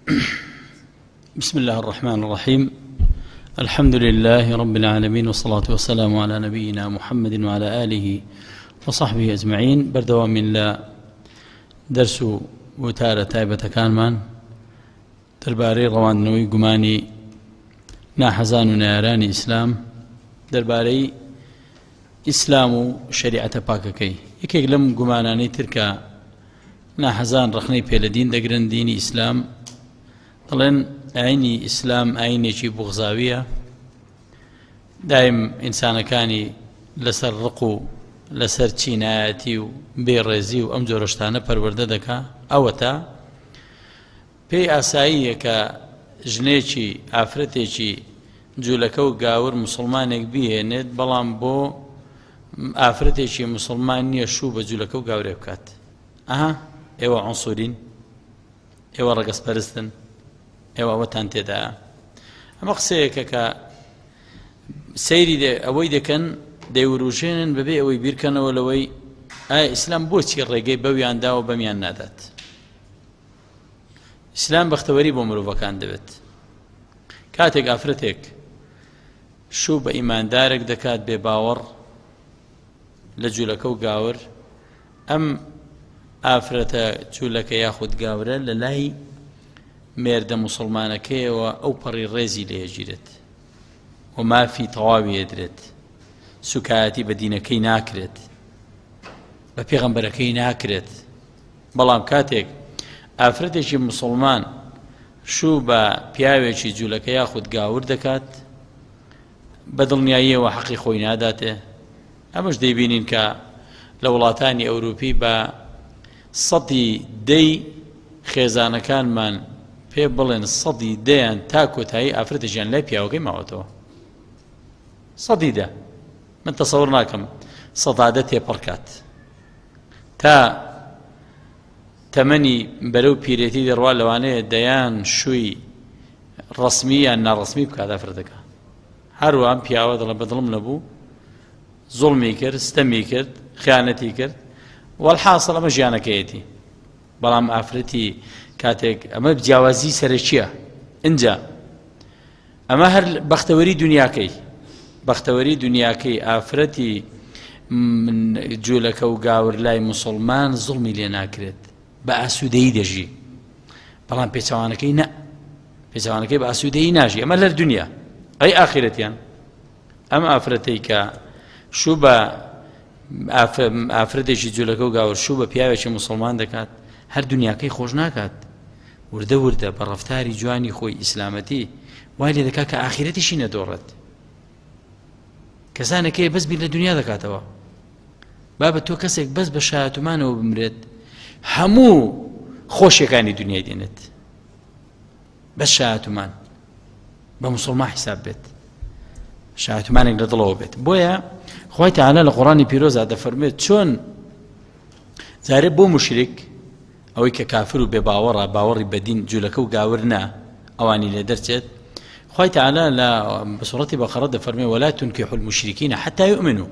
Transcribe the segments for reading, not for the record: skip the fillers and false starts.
بسم الله الرحمن الرحيم الحمد لله رب العالمين والصلاة والسلام على نبينا محمد وعلى آله وصحبه أجمعين بەردەوامین لە دەرس و وتارە تایبەتەکانمان دەربارەی ڕەواندنەوەی گومانی ناحەزان و نەیارانی ئیسلام دەربارەی ئیسلام و شەریعەتە پاکەکەی یەکێک لەم گومانانەی ترکە ناحەزان ڕەخنەی پێ لە دین دەگرن دینی ئیسلام دەڵێن ئاینی ئیسلام ئاینێکی بوغزاویە دایم ئینسانەکانی لەسەر ڕق و لەسەر چینایەتی و بێڕێزی و ئەم جۆرەشتانە پەروەردە دەکا ئەوەتا پێی ئاساییە کە ژنێکی ئافرەتێکی جوولەکە و گاور مسلمانێک بهێنێت بەڵام بۆ ئافرەتێکی مسلمان نییە شوو بە جوولەکە و گاورێ بکات ئەها ئێوە عنسورین ئێوە ڕەگەزپەرستن ئێوە ئەوەتان تێدایە ئەمە قسەیەکە کە سەیری ئەوەی دەکەن دەیوروژێنن بەبێ ئەوەی بیرکەنەوە لەوەی ئایا ئیسلام بۆچی ڕێگەی بەویان داوە بەمیان نادات ئیسلام بەختەوەری بۆ مرۆڤەکان دەبێت کاتێک ئافرەتێک شوو بە ئیماندارێک دەکات بێ باوەڕ لە جوولەکە و گاور ئەم ئافرەتە جوولەکە یاخود گاورە لە لای مێردە موسڵمانەکەیەوە ئەو پەڕی ڕێزی لێگیرێت و مافی تەواوی ئەدرێت سوکایەتی بە دینەکەی ناکرێت بە پێغەمبەرەکەی ناکرێت بەڵام کاتێک ئافرەتێکی مسلمان شوو بە پیاوێکی جوولەکە یاخود گاور دەکات بە دڵنیاییەوە حەقی خۆی ناداتێ ئەمەش دەیبینین کە لە وڵاتانی ئەوروپی بە سەدی دەی خێزانەکانمان پێ بڵێن سەدی دەیان تا کۆتایی ئافرەتێکیان لای پیاوەکەی ماوەتەوە سەدی دە من تەسەور ناکەم سەدادە تێپەڕکات تا تەمەنی بەرەو پیرێتی دەڕوا لەوانەیە دەیان شووی ڕسمی یان ناڕسمی بکات ئافرەتەکە هەروە ئەم پیاوە دەڵێ بەدڵم نەبوو زوڵمی کرد ستەمی کرد خیانەتی کرد وەلحاسڵ ئەمە ژیانەکەیەتی بەڵام ئافرەتی کاتێک ئەمە جیاوازی سەرەکیە ئینجا ئەمە هەر بەختەوەری دنیاکەی بەختەوەری دنیاکەی ئافرەتی جوولەکە و گاور لای مسلمان زوڵمی لێ ناکرێت بە ئاسوودەیی دەژی بەڵام پێچەوانەکەی نە پێچەوانەکەی بە ئاسوودەیی ناژی ئەمە لەر دنیا ئەی ئاخرەتیان ئەم ئافرەتەی کە شوو بە ئافرەتێکی جوولەکە و گاور شوو بە پیاوێکی مسلمان دەکات هەر دنیاکەی خۆش ناکات وردە وردە بە ڕفتاری جوانی خۆی ئیسلامەتی وای لێ دەکات کە ئاخرەتیشی نەدۆڕێت کەسانێک هەیە بەس بیر لە دنیا دەکاتەوە بابە تۆ کەسێک بەس بە شایەتومانەوە بمرێت هەموو خۆشیەکانی دنیای دێنێت بەس شایەتومان بە مسلمان حیساب بێت شایەتومانێک لە دڵەوە بێت بۆیە خی تعالی لە قڕانی پیرۆزا دەفەرمێت چۆن جارێ بۆ مشریک ئەوەی کە کافر و بێ باوەڕە باوەڕی بە دین جولەکە و گاور نا ئەوانی لێ دەرچێت خوای تعالی لە بسوڕەتی بەقەرە دەفەرمێ ولا تنكحوا المشركين حتى يؤمنوا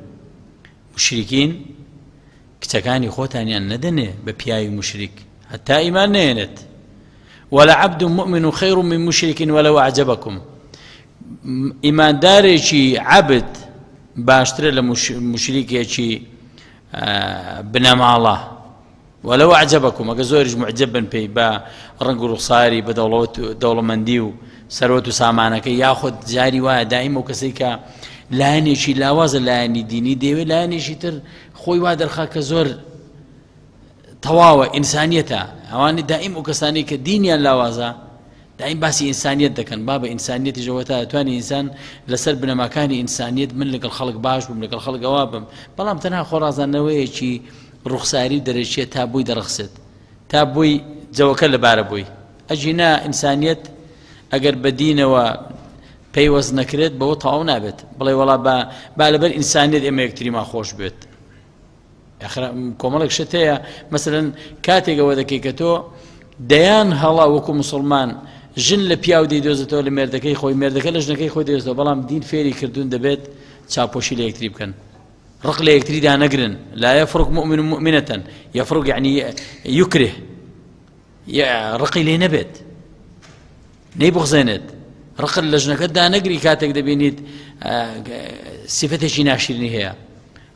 مشرکین کچەکانی خۆتانیان نەدەنێ بە پیاوی مشریک هەتا ئیمان نێنێت ولا عبد مؤمن خير من مشرك ولو أعجبكم ئیماندارێکی عەبد باشترە لە مشریکێکی بنەماڵە ولو اعجبکم ئەگەر زۆریش معجب بن پێی بە ڕەنگ و ڕوخساری بە دەوڵەت دەوڵەمەندی و سەرۆت و سامانەکەی یاخود جاری وایە دائیم ئەو کەسەی کە لایەنێکی لاوازە لایەنی دینی دەیەوێت لایەنێکی تر خۆی وا دەرخا کە زۆر تەواوە ئینسانیەتە ئەوانی دائیم ئەو کەسانی کە دینیان لاوازە دایم باسی ئینسانیەت دەکەن بابە ئینسانیەتیش ئەوە تا توانی ئینسان لەسەر بنەماکانی ئینسانیەت من لەگەڵ خەڵک باش بووم لەگەڵ خەڵک ئەوە بم بەڵام تەنها خۆڕازانەوەیەکی ڕوخساری و دەرەکیە تا بۆی دەڕەخسێت تا بۆی جەوەکە لەبارە بۆی ئەگینا ئینسانیەت ئەگەر بە دینەوە پەیوەست نەکرێت بەوە تەواو نابێت بڵێ وەڵا با با لەبەر ئینسانیەت ئێمە یەکتریمان خۆش بێت کۆمەڵێک شت هەیە مەسەلەن کاتێک ئەوە دەکەی کە تۆ دەیان هەڵا وەکو مسلمان ژن لە پیاو دەیدۆزێتەوە لە مێردەکەی خۆی مێردەکە لە ژنەکەی خۆی دەیدۆزێتەوە بەڵام دین فێری کردوون دەبێت چاپۆشی لە یەکتری بکەن ڕق لە یەکتریدا نەگرن لا يفرق مؤمن مؤمنة يفرق يعني يكره ڕقی لێ نەبێت. نەیبغزێنێت ڕقت لە ژنەکەت دانەگری کاتێک دەبینیت سیفەتێکی ناشرینی هەیە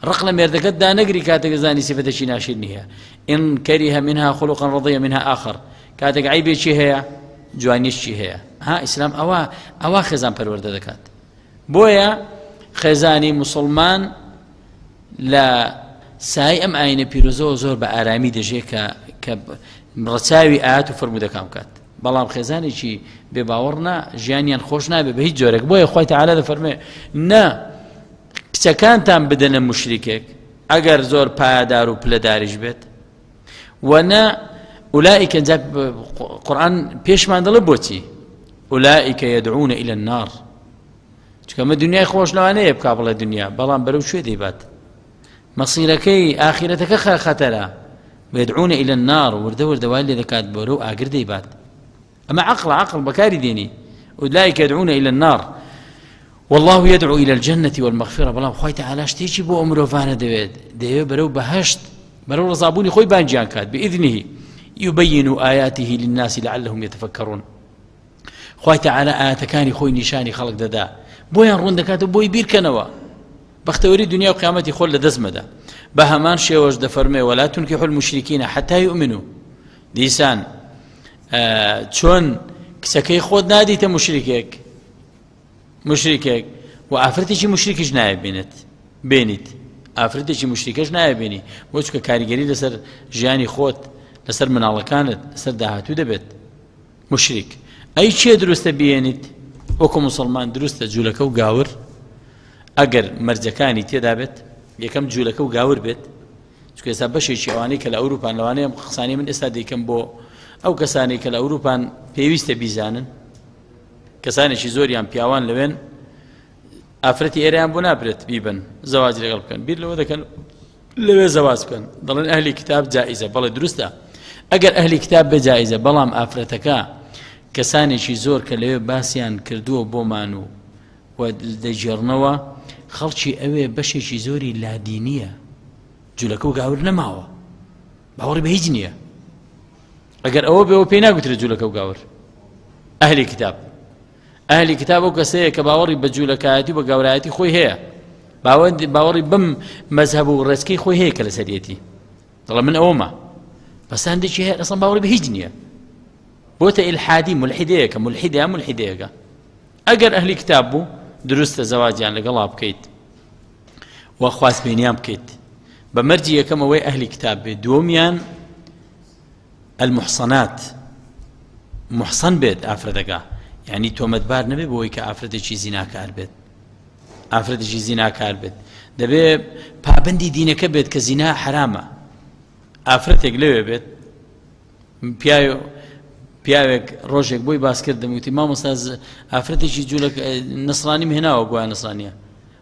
ڕق لە مێردەکەت دانەگری کاتێک دەزانی سیفەتێکی ناشرینی هەیە إن كره منها خلقا رضي منها آخر کاتێک عیبێکی هەیە جوانیشی هەیە ها ئیسلام ئەوە ئەوە خێزان پەروەردە دەکات بۆیە خێزانی مسلمان لە سای ئەم ئاینە پیرۆزەوە زۆر بە ئارامی دەژێ کە کە ڕەچاوی ئاات و فرموودەکان بکات بەڵام خێزانێکی بێ باوەڕ نا ژیانیان خۆش نابێ بە هیچ جۆرێک بۆیە خۆی تەعالا دەفەرمێ نا کچەکانتان بدەنە مشریکێک ئەگەر زۆر پایەدار و پلەداریش بێت و نە أولئك قورآن پێشمان دەڵێ بۆچی أولئك يدعون إلى النار چونکە ئەمە دنیای خۆش لەوانەیە بکا بڵێ دنیا بەڵام بەرەو کوێ دەیبات مەسیرەکەی ئاخیرەتەکە خەتەرە ويدعون إلى النار وردە وردە وای لێ دەکات بەرەو ئاگر دەیبات ئەمە عقل عقل بەکاری دێنی أولئك يدعون إلى النار والله يدعو إلى الجنة والمغفرة بەڵام خوای تعالی شتێکی بۆ ئەو مرۆڤانە دەوێت دەیەوێت بەرەو بەهەشت بەرەو ڕەزابوونی خۆی بانگیان کات بإذنه يبين آياته للناس لعلهم يتفكرون خوای تەعالا ئایەتەکانی خۆی نیشانی خەڵک دەدا بۆیان ڕوون دەکات و بۆی بیرکەنەوە بەختەوەری دنیا و قیامەتی خۆت لە دەست مەدە بە هەمان شێوەش دەفەرمێ ولا تنكحوا المشركين حتى يؤمنوا دیسان چۆن کچەکەی خۆت نادیتە مشریکێک مشریکێک و ئافرەتێکی مشریکیش نایە بینێت بێنیت ئافرەتێکی مشریکەش نایە بینی بۆ چکە کاریگەری لەسەر ژیانی خۆت لەسەر مناڵەکانت لەسەر داهاتوو دەبێت موشریک ئەی کێ دروستە بیێنیت وەکو موسڵمان دروستە جوولەکە و گاور ئەگەر مەرجەکانی تێدا بێت یەکەم جوولەکە و گاور بێت چونکە ئێستا بەشێکی ئەوانەی کە لە ئەوروپان لەوانەیە قسانی من ئێستا دەیکەم بۆ ئەو کەسانی کە لە ئەوروپان پێویستە بیزانن کەسانێکی زۆریان پیاوان لەوێن ئافرەتی ئێرەیان بۆ نابرێت بیبن زەواج لەگەڵ بکەن بیر لەوە دەکەن لەوێ زەواج بکەن دەڵێن ئەهلی کتاب جائزە بەڵێ دروستە ئەگەر ئەهلی کتاب بێ جائزە بەڵام ئافرەتەکە کەسانێکی زۆر کە لەوێ باسییان کردووە بۆمان و و دەگێڕنەوە خەڵکی ئەوێ بەشێکی زۆری لادینیە جولەکە و گاور نەماوە باوەڕی بە هیچ نییە ئەگەر ئەوە بێەوە پێی ناگوترێت جولەکە و گاور ئەهلی کتاب ئەهلی کتاب ئەو کەسەیە کە باوەڕی بە جوولەکایەتی و بە گاورایەتی خۆی هەیە باوەڕی بەم مەزهەب و ڕێچکەی خۆی هەیە کە لەسەریەتی دەڵێ من ئەومە بەس هەندێکی هەیە ئەسڵ باوەڕی بە هیچ نییە بۆتە ئیلحادی ملحیدەیەکە ملحیدە ملحیدەیەکە ئەگەر ئەهلی کتاب بوو دروستە زەواجیان لەگەڵا بکەیت و خوازبێنیان بکەیت بە مەرجی یەکەم ئەوەی ئەهلی کتاب بێت دووەمیان المحصنات محصن بێت ئافرەتەکە یعنی تۆمەتبار نەبێت بۆی کە ئافرەتێکی زیناکار بێت ئافرەتێکی زیناکار بێت دەبێ پابندی دینەکە بێت کە زینا حرامە ئافرەتێک لەوێ بێت پیاو پیاوێک ڕۆژێک بۆی باس کردم وتی مامۆستا ئافرەتێکی جوولە نەسرانیم هێناوە گوایە نەسرانیە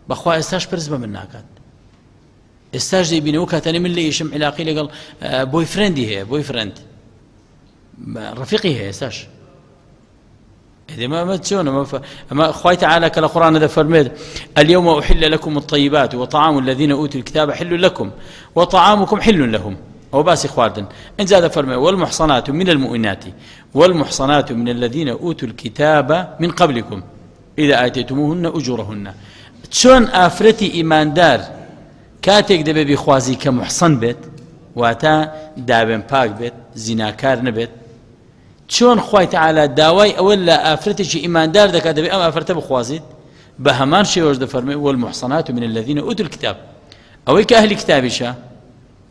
بەخوا ئێستاش پرس بە من ناکات ئێستاش دەیبینە ئەو کاتانەی من لە ئیشم عیلاقی لەگەڵ بۆی فرێندی هەیە بۆی فرێند ڕفیقی هەیە ئێستاش ئەمە چۆن ئەمە خوای تعالى کە لە قورآن دەفەرمێت اليوم أحل لكم الطيبات وطعام الذين أوتوا الكتاب حل لكم وطعامكم حل لهم أو باسي خواردن إن زاد فرمي والمحصنات من المؤمنات والمحصنات من الذين أوتوا الكتاب من قبلكم إذا آتيتموهن أجورهن چۆن ئافرەتی ئیماندار کاتێک دەبێ بیخوازی کە محسن بێت واتە داوێن پاک بێت زیناکار نەبێت چۆن خوای تەعالا داوای ئەوە لە ئافرەتێکی ئیماندار دەکات دەبێ ئەم ئافرەتە بخوازیت بە هەمان شێوەش دەفەرمێ والمحصنات من الذين أوتوا الكتاب ئەوەی کە ئەهلی کتابیشە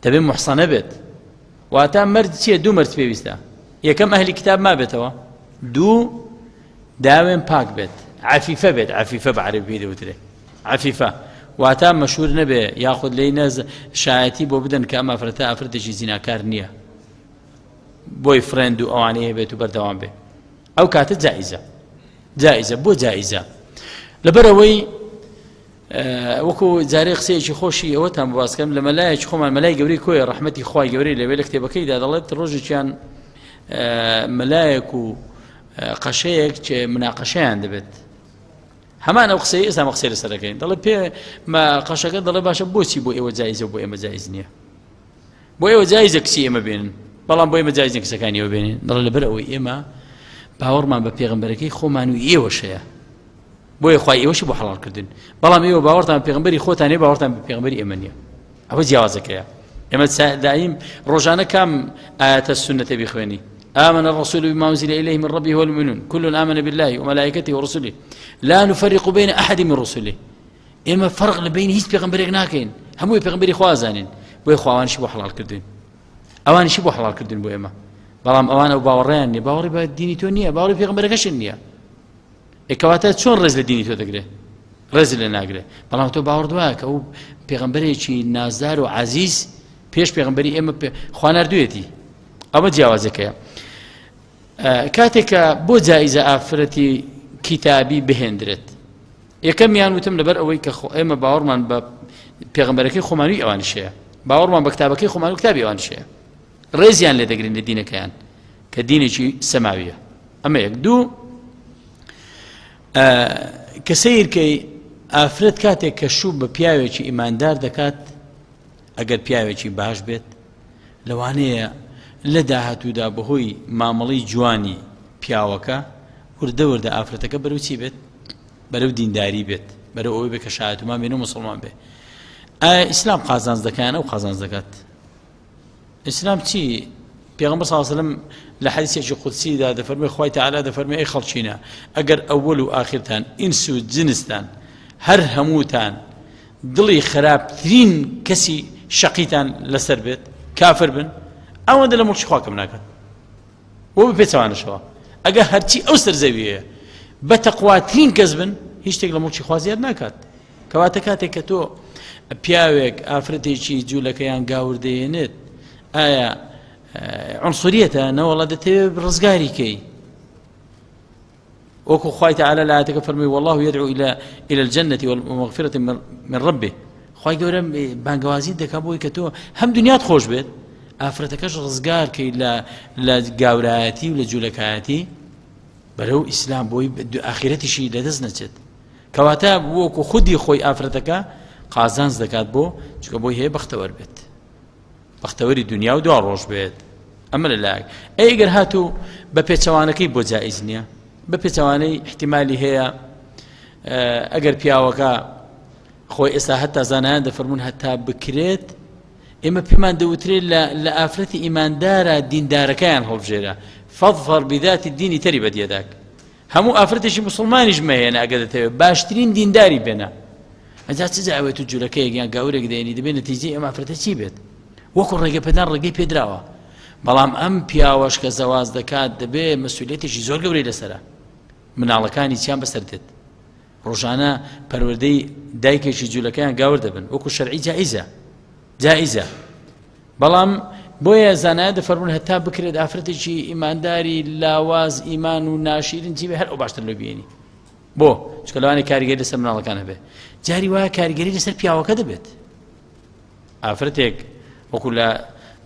دەبێ محسنە بێت واتە مەرج چییە دوو مەرج پێویستە یەکەم ئەهلی کتاب مابێتەوە دوو داوێن پاک بێت عەفیفە بێت عەفیفە بە عەرەبی پێی دەوترێ عەفیفە واتا مەشهور نەبێ یاخود لێی نەز شایەتی بۆ بدەن کە ئەم ئافرەتە ئافرەتێکی زیناکار نییە بۆی فرێند و ئەوانەیە بێت و بەردەوام بێ ئەو کاتە جائزە جائزە بۆ جائزە لەبەرەوەی وەکو جارێ قسەیەکی خۆشی ئەوەتان باسکەم لە مەلایەکی خۆمان مەلای گەورەی کۆیە ڕەحمەتی خوای گەورەی لەوێ لە کتێبەکەیدا دەڵێت ڕۆژێکیان مەلایەک و قەشەیەک چێ مناقەشەیان دەبێت هەمان ئەو قسەی ئێستا قسەی لەسەر دەکەین دەڵێ پێ قەشەکە دەڵێ باشە بۆچی بۆ ئێوە جایزە بۆ ئێمە جایز نییە بۆ ئێوە جایزە کچی ئێمە بێنن بەڵام بۆ ئێمە جایزە کچەکانی ئێوە بێنن دەڵێ لەبەر ئەوەی ئێمە باوەڕمان بە پێغەمبەرەکەی خۆمان و ئێوەش هەیە بۆیە خوای ئێوەشی بۆ حەڵاڵ کردن بەڵام ئێوە باوەڕتان پێغەمبەری خۆتان هەیە باوەڕتان بە پێغەمبەری ئێمە نییە ئەوە جیاوازەکەیە ئێمە دایم ڕۆژانە کام ئاەتە سنەتە بخوێنی آمن الرسول بما أنزل إليه من ربه والمؤمنون كل آمن بالله وملائكته ورسله لا نفرق بين أحد من رسله ئێمە فەرق لە بین هیچ پێغەمبەرێک ناکەین هەمووی پێغەمبەری خوا زانین بۆیە خواوانشی بۆ حەڵاڵ کردوین ئەوانیشی بۆ حەڵاڵ کردن بۆ ئێمە بەڵام ئەوان ئەو باوەڕیان نییە باوەڕی بە دینی تۆ نییە باوەڕی پێغەمبەرەکەشن نییە ئێکەواتە چۆن ڕێز لە دینی تۆ دەگرێ ڕێز لە ناگرێ بەڵام تۆ باوەڕ دوایە کە ئەو پێغەمبەرێکی نازدار و عزیز پێش پێغەمبەری ئێمە خوا ناردوویەتی ئەوە جیاوازەکەیە کاتێک کە بۆ جایزە ئافرەتی کیتابی بهێندرێت یەکەمیان وتم لەبەر ئەوەی کە خۆ ئێمە باوەڕمان بە پێغەمبەرەکەی خۆمانوی ئەوانیش هەیە باوەڕمان بە کتابەکەی خۆمان و کتابی ئەوانیش هەیە ڕێزیان لێ دەگرین لە دینەکەیان کە دینێکی سەماویە ئەمە یەک دوو کە سیرکەی ئافرەت کاتێک کە شوو بە پیاوێکی ئیماندار دەکات ئەگەر پیاوێکی باش بێت لەوانەیە لە داهاتوودا بەهۆی مامەڵەی جوانی پیاوەکە وردە وردە ئافرەتەکە بەرەو چی بێت؟ بەرەو دینداری بێت بەرەو ئەوەی بێت کە شایەتومان بێن و مسلمان بێ ئایا ئیسلام قازانج دەکەن ئەو قازانج دەکات ئیسلام چی پێغەمبەر صلی الله علیه و سلم لە حەدیثێکی قودسیدا دەفەرمێ خوای تعالی دەفەرمێ ئەی خەڵکینە ئەگەر ئەوەل و ئاخرتان ئینس و جنستان هەر هەمووتان دڵی خراپترین کەسی شەقیتان لەسەر بێت کافر بن ئەوەندە لە مڵکی خوا کەم ناکات بۆ بە پێچەوانەشەوە ئەگەر هەرچی ئەو سەر زەویەیە بە تەقواترین کەس بن هیچ شتێک لە مڵکی خوا زیاد ناکات کەواتە کاتێک کە تۆ پیاوێک ئافرەتێکی جوولەکەیان گاور دەیەنێت ئایا عنصریەتە نەوەڵە دەتەوێت ڕزگاری کەی وەکو خوای تعالی لە ئایەتەکە فەرمووی والله يدعو إلى إلى الجنة ومغفرة من ربه خوای گەورە بانگەوازی دەکا بۆی کە تۆ هەم دنیات خۆش بێت ئافرەتەکەش ڕزگار کەی لە لە گاورایەتی و لە جوولەکایەتی بەرەو ئیسلام بۆی ئاخرەتیشی لەدەست نەچێت کەواتە وەکو خودی خۆی ئافرەتەکە قازانج دەکات بۆ چکە بۆی هەیە بەختەوەر بێت بەختەوەری دنیا و دوا ڕۆژ بێت ئەمە لە لایەک ئەی ئەگەر هاتوو بە پێچەوانەکەی بۆ جائز نییە بە پێچەوانەی احتیمالی هەیە ئەگەر پیاوەکە خۆی ئێستا هەتا زانایان دەفەرمونون هەتا بکرێت ئێمە پێمان دەوترێت لە ئافرەتی ئیماندارە دیندارەکەیان هەڵبژێرە فەظفەر بذاتی دینی تەری بەدیەداک هەموو ئافرەتێکی مسلمانیش مەهێنە ئەگەر دەتەوێت باشترین دینداری بێنە ئەجا چ جاوێت و جولەکەیەک یان گاورێک دێنی دەبێت نەتیجەی ئەم ئافرەتە چی بێت وەکو ڕێگە پێدان ڕێگەی پێدراوە بەڵام ئەم پیاوەش کە زەواز دەکات دەبێ مەسوولێتێکی زۆر گەورەی لەسرە مناڵەکانی چیان بەسەر دێت ڕۆژانە پەروەردەی دایکێکی جوولەکەیان گاور دەبن وەکو شەرعی جائزە جائزە بەڵام بۆیە زانایان دەفەرموون هەتا بکرێت ئافرەتێکی ئیمانداری لاواز ئیمان و ناشیرین جیبێ هەر ئەو باشتر لەو بینی بۆ چکە لەوانەیە کاریگەری لەسەر مناڵەکان هەبێ جاری وایە کاریگەری لەسەر پیاوەکە دەبێت ئافرەتێک وەکو لە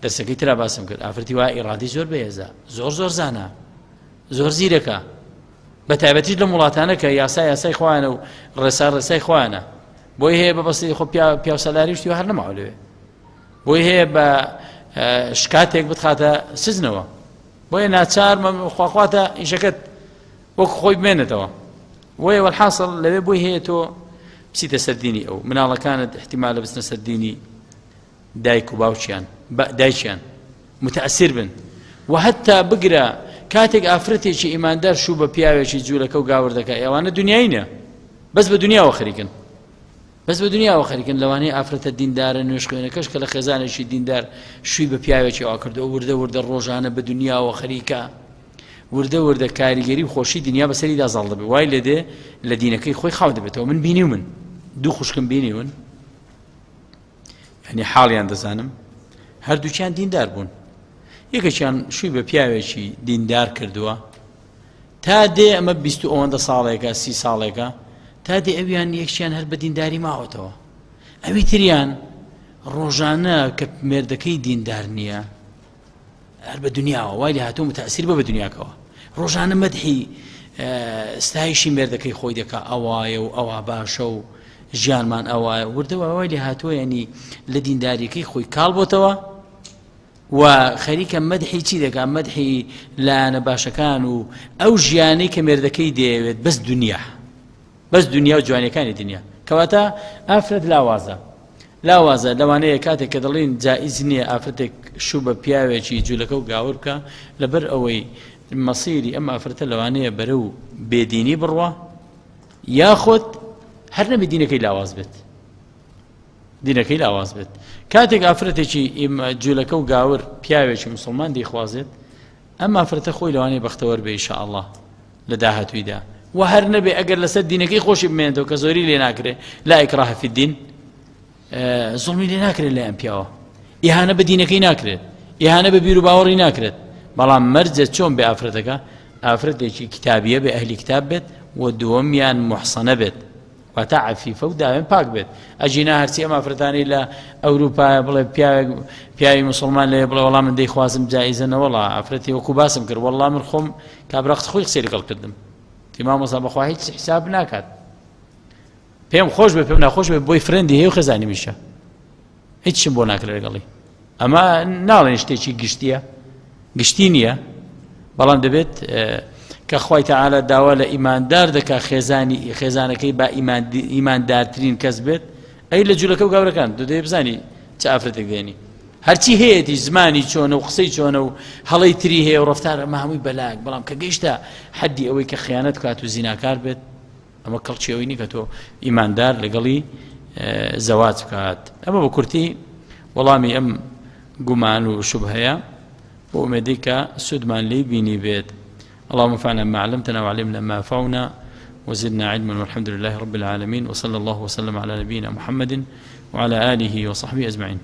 دەرسەکەی ترا باسم کرد ئافرەتی وایە ئیرادی زۆر بەهێزە زۆر زۆر زانە زۆر زیرەکە بە تایبەتیش لەم وڵاتانە کە یاسا یاسای خۆیانە و ڕێسا ڕێسای خۆیانە بۆی هەیە بە بەستی خۆ پیاوسالاری شتی هەر نەماوە لەوێ بۆی هەیە بە شکاتێک بتخاتە سزنەوە بۆیە ناچار خواخواتە ئیشەکەت وەک خۆی بمێنێتەوە وەیە وەلحاصل لەوێ بۆی هەیە تۆ بچیتە سەر دینی ئەو مناڵەکانت احتیمالە بچنە سەر دینی دایک و باوکیان دایکیان متەسیر بن و هەتا بگرە کاتێک ئافرەتێکی ئیماندار شوو بە پیاوێکی جوولەکە و گاور دەکە ئەوانە دنیای نیە بەس بە دنیاوە خەریکن بەس بە دنیاوە خەریکن لەوانەیە ئافرەتە دیندارە نوێژخوێنەکەش کە لە خێزانێکی دیندار شووی بە پیاوێکی ئەوا کردووە وردە وردە ڕۆژانە بە دنیاوە خەریکە وردە وردە کاریگەری و خۆشی دنیا بەسەریدا زاڵ دەبێت وای لێ دێ لە دینەکەی خۆی خاو دەبێتەوە من بینیومن دوو خوشکم بینیون یعنی حاڵیان دەزانم هەردووکیان دیندار بوون یەکێکیان شووی بە پیاوێکی دیندار کردووە تا دێ ئەمە بیست و ئەوەندە ساڵێکە سی ساڵێکە تا دێ ئەویان یەکیان هەر بە دینداری ماوەتەوە ئەوی تریان ڕۆژانە کە مێردەکەی دیندار نییە هەر بە دنیاوە وای لە هاتوو متەسیر بە بە دنیاکەوە ڕۆژانە مەدحی ستایشی مێردەکەی خۆی دەکا ئەوایە و ئەوە باشە و ژیانمان ئەوایە وردەوە وای لە هاتووە ینی لە دینداریەکەی خۆی کاڵ بۆتەوە. و خەریکە مەدحی چی دەکا؟ مەدحی لایەنە باشەکان و ئەو ژیانەی کە مێردەکەی دەیەوێت، بەس دنیا، بەس دنیا و جوانیەکانی دنیا. کەواتە ئافرەت لاوازە، لاوازە. لەوانەیە کاتێک کە دەڵێن جائیز نییە ئافرەتێک شوو بە پیاوێکی جوولەکە و گاور بکە، لەبەر ئەوەی مەسیری ئەم ئافرەتە لەوانەیە بەرەو بێدینی بڕوا، یاخود هەر نەبێ دینەکەی لاواز بێت، دینەکەی لاواز بێت. کاتێک ئافرەتێکی جوولەکە و گاور پیاوێکی مسلمان دەیخوازێت، ئەم ئافرەتە خۆی لەوانەیە بەختەوەر بێ ئینشاءاللە لە داهاتوویدا، و هەر نەبێ ئەگەر لەسەر دینەکەی خۆشی بمێنێتەوە کە زۆری لێ ناکرێ، لا ئیکراه فی الدین، زوڵمی لێ ناکرێت لای ئەم پیاوە، ئیهانە بە دینەکەی ناکرێت، ئیهانە بە بیر و باوەڕی ناکرێت. بەڵام مەرجە چۆن بێ ئافرەتەکە؟ ئافرەتێکی کتابیە بێ، ئەهلی کتاب بێت، و دووەمیان محسەنە بێت، واتە عەفیفە و داوێن پاک بێت. ئەگینا هەرچی ئەم ئافرەتانەی لە ئەوروپایە بڵێ پیاوێک پیاوی مسلمان لێ بڵێ وەڵا من دەیخوازم جایزە، نەوەڵا ئافرەتی وەکو باسم کرد، وەڵا من خۆم کابرا خۆی قسەی لەگەڵ کردم، تی مامۆستا بەخوا هیچ حساب ناکات، پێم خۆش بێ پێم ناخۆش بێ بۆی فرێندی هەیە و خێزانی میشە، هیچم بۆ ناکرێت لەگەڵی. ئەمە ناڵێن شتێکی گشتیە، گشتی نییە، بەڵام دەبێت کە خوای تەعالا داوا لە ئیماندار دەکا خێزانەکەی با ئیماندارترین کەس بێت، ئەی لە جوولەکە و گاورەکان تۆ دەبێت بزانی چ ئافرەتێک دێنی، هەرچی هەیەتی زمانی چۆنە و قسەی چۆنە و هەڵەی تری هەیە و ڕەفتار، ئەمە هەمووی بەلاک. بەڵام کە گەیشتە حەدی ئەوەی کە خیانەت بکات و زیناکار بێت، ئەمە کەڵکی ئەوەی نییە کە تۆ ئیماندار لەگەڵی زەواج بکات. ئەمە بە کورتی وەڵامی ئەم گومان و شوبهەیە، بۆ ئومێدەی کە سوودمان لێی بینی بێت. اللهم انفعنا بما علمتنا وعلمنا ما ينفعنا وزدنا علما، والحمد لله رب العالمين، وصلى الله وسلم على نبينا محمد وعلى آله وصحبه أجمعين.